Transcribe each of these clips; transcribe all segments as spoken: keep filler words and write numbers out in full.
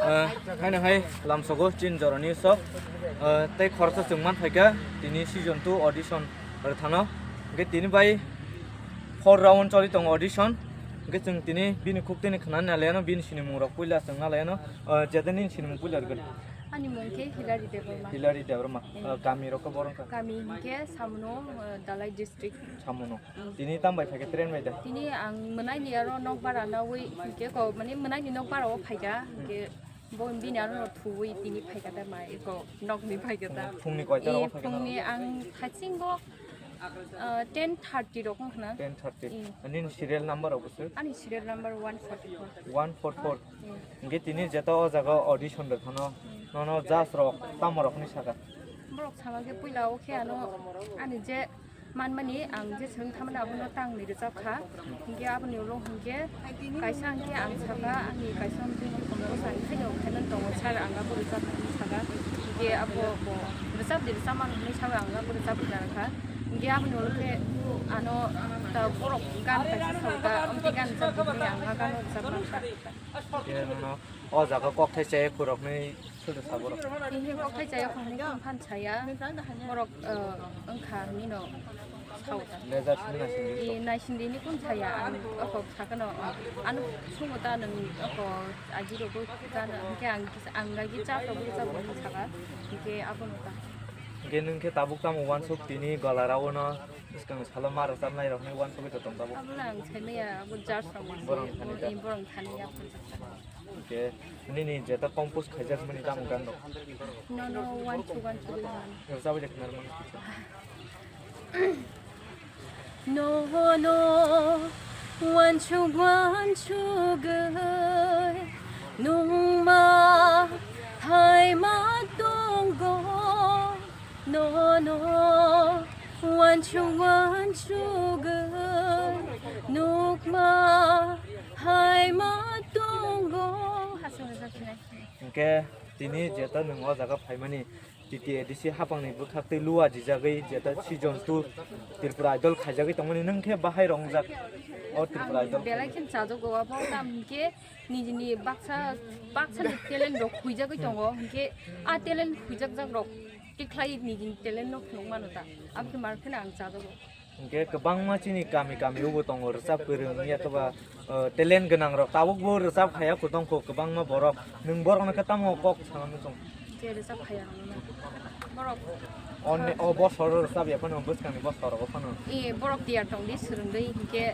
Ah, haino hai lamsogo chin jorani sok. Ah, tei khoroksa chwng man phaikha tini season two audition rwthano. Hwnkhe tini bai four round choli tongo audition. Hwnkhe chwng tini bini khuktwini khwnani nalaiyano, bini sinimung rok puila chwng nalaiyano. Ah, jeda nini sinimung puila rwgwdi. Ani mung khe Hilary Debbarma. Hilary Debbarma. Mm. Ah, kami rok khe borok wngkha? Kami hinkhe Samono, ah, Dhalai district. Samono. Mm. Tini tam bai phaikha, train bai da? Tini ang mwnaini aro nokbar anawi hinkhe ko, mane mwnaini nokbar o phaikha, hinkhe bo bini aro no thuwi tini phaikha da mai ko nokni phaikha da. Phungni koita rogo phaikha nang? Phungni ang thachingo, ah, ten thirty rok wngkha na. Ten thirty. Mm. Nini serial number rok bwswk? Ani serial number one forty four. One four four. Mm. Hwnkhe tini jeta o jaga audition rwkhano, mm, nono judge rok tamo rokni saka? Borok sama khe puila o khe ano ani je manmani ang je swng thamani abono tangni rwchap kha. Hwnkhe aboni ulo hwnkhe kaisa hwnkhe ang sakha ani kaisa hwnkhe compose ang khaino khaimani tongo sir ang abo rwchap hinwi sakha. Hwnkhe abo bo rwchap di rwchap mano hinwi sakha ang abo rwchap rwna rwkha. Hwnkhe aboni ulo khe ano ta borok gan kaisa sakha, amtwi gan rwchap hinwi ang a gano rwchap mankha. Hwnkhe nono o jaga kokthai chaya khuroknwi sodo sa borok. Tini kokthai chaya khoroknwi khe phan chaya. Borok, eh, wngkha hinwi no sao ta. Lejar sini naising di. I naising di ni kun chaya ang oko sakano. Ano sungo ta nang oko aji rogo ta na hwnkhe ang, ang agi cha to bwsa bo saka. Hwnkhe abono ta. Hwnkhe nwng khe tabuk tamo uansuk tini gola raono bwskang salo ma rwchapnai rokni uansugwi to tong tabuk. Abono ang saimaya abo jar song. Borok thani ta. I borok thani ya. Hwnkhe nini jeta compose khaijak mani tamo gan rok? Nono wansu wansu gwi man. Rwchapwi de khnar mano. Nono wansu wansu gwi nungma thaima tongo. Nono wansu wansu gwi nukma haima tongo. Hwnkhe tini jeta nwng o jaga phaimani T T A D C hapangni bwkhak tei luwa dijagwi jeta season two Tripura Idol khaijagwi tongmani nwng khe bahai rongjak o Tripura Idol? Belai khe chajago abo tam hwnkhe nijini baksa, baksa ni talent rok huijagwi tongo, hwnkhe a talent huijakjak rok tikhlai nijini talent no phunuk mano ta, aboni mar kheno ang chajago. Hwnkhe kwbangma chini kami kami o bo tongo rwchap kwrwng wngya kwba, uh, talent gwnang rok tabuk bo rwchap khaya kho tongkho kwbangma borok, nwng borok no khe tamo kok sana muchung? Je rwchap khaya rok no borok. Oni o bosor o rwchap ya phano bwskang ni bosor o phano. E borok tiyar tong di swrwng di hwnkhe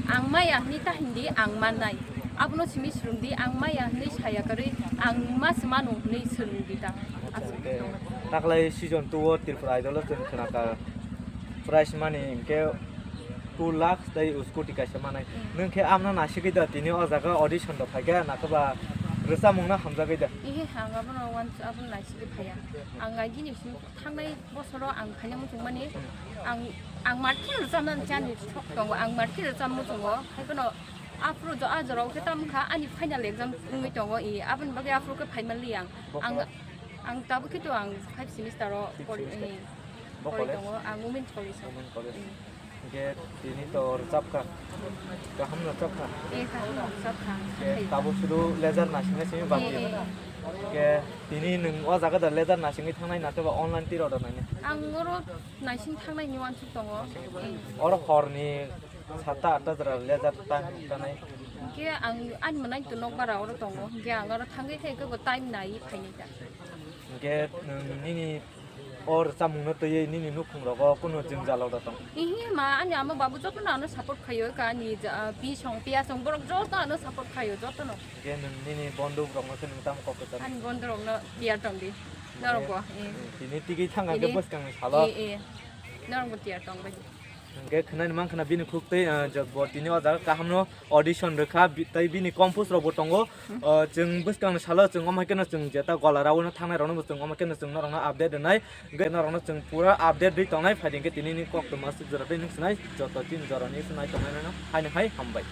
ang maya hwnwi ta hindi ang mannai. Abono simi swrwng di ang maya hwnwi saya kwrwi ang ma se manu hwnwi swrwng di ta. Acha, hwnkhe taklai season two o Tripura Idol o chwng khna kha prize money hwnkhe two lakhs tei scooty kaisa manai. Hmm. Nwng khe amno naisigwi da tini o jaga audition rok phaikha nakhe ba rwchapmung no hamjagwi da? Ihe ang abono wan abono naisigwi phaiya. Ang aigini thangnai bosoro ang phaina muchungmani ang, ang market rwchapna chani sok tongo, ang market rwchap muchungo, hai kheno aphuru jo a jorao khe tamo kha ani final exam wngwi tongo, i aboni bagwi aphuru khe phai manli ang. Ang, ang tabuk khe to ang five semester o pori, semester. Eh, bo pori college? Tongo, ang Women's College o. Women's College. Mm. Hwnkhe tini to rwchapkha. Kaham no rwchapkha? Eh, kaham no rwchapkha. Hwnkhe tabuk sudu lejar naisingna simi bati. Eh, eh. Hwnkhe tini nwng o jaga da lejar naisingwi thangnai na khe ba online tiro da nainai? Ang oro naising thangnai ni uansuk tongo. Eh. Oro horni satta atta jora lejar ta tanai. Hwnkhe ang ani mwnai to nokbar oro tongo. Hwnkhe ang oro thangwi thangwi khe bo time nai phainai ta. Hwnkhe nwng nini o rwchapmungno twiwi nini nukhungrogo kunu jwngjal rok da tong? Ihi ma, ani ama babu jotono ano support khaio, ka ani ja-, ah, bisong, piyasong, borok joto ano support khaio, jotono. Hwnkhe nwng nini bondhukrokno khe nwng tamo kok kwchar? Ani bondhurokno tiyar tong di. Norokbo, eh. Tini tigwi thang khe bwskangni salo. Eh, eh. Norokbo tiyar tong bai. Hwnkhe khwnani mankha na bini khuk tei, ah, je bo tini o jaga kahamno audition rwkha, bi-, tei bini compose rokbo tongo. Hmm. Ah, chwng bwskangni salo chwng omo hai kheno chwng jeta gola raono thangnai rokno bo chwng omo kheno chwng norokno update rwnai. Hwnkhe norokno chwng pura update rwi tongnai, phaidi hwnkhe tinini koktwma aswk jora tei nuksinai joto tin jorani nai tongnai rokno haino hai hambai.